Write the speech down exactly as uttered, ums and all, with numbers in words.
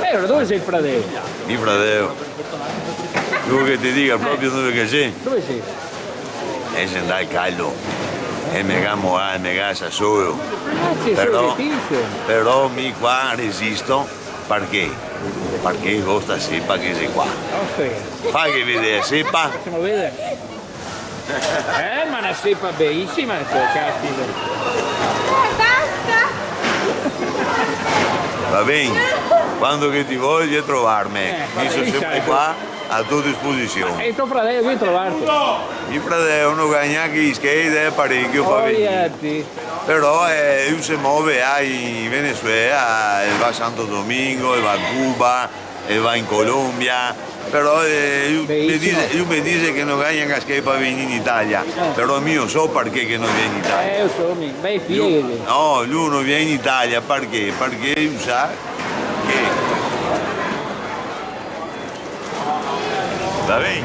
E alora, dove xe el fradeo? Mi fradeo. Vuto che te diga proprio dove che xe? Dove xe? E xe ndà al caldo. E me ga moà, e me ga asà solo. Ah, sì, però, solo che ti dixe. Però mi qua resisto, parché? Parché go sta sepa che xe qua. Ostia. Faghe vedar a sepa. Femo vedar. Eh, ma na sepa belisima, caspita. Eh, basta! Va ben, quando che ti vol vien trovarme. Eh, mi so sempre qua a to disposision. E to fradeo vien trovarte? Mi fradeo no ga gnanca i schei, xe parechio, fa vegnir. Però, eh, lu se move, ah, in Venezuela, el va a Santo Domingo, el va a Cuba, el va in Colombia, però, eh, lu me dixe, lu me dixe che no ga gnanca schei par vegnir in Italia, però mi no so parché che no vien in Italia. Eh, lo so, mi, ma i fie che... No, lu no vien in Italia, parché? Parché lu sa che... Va ben?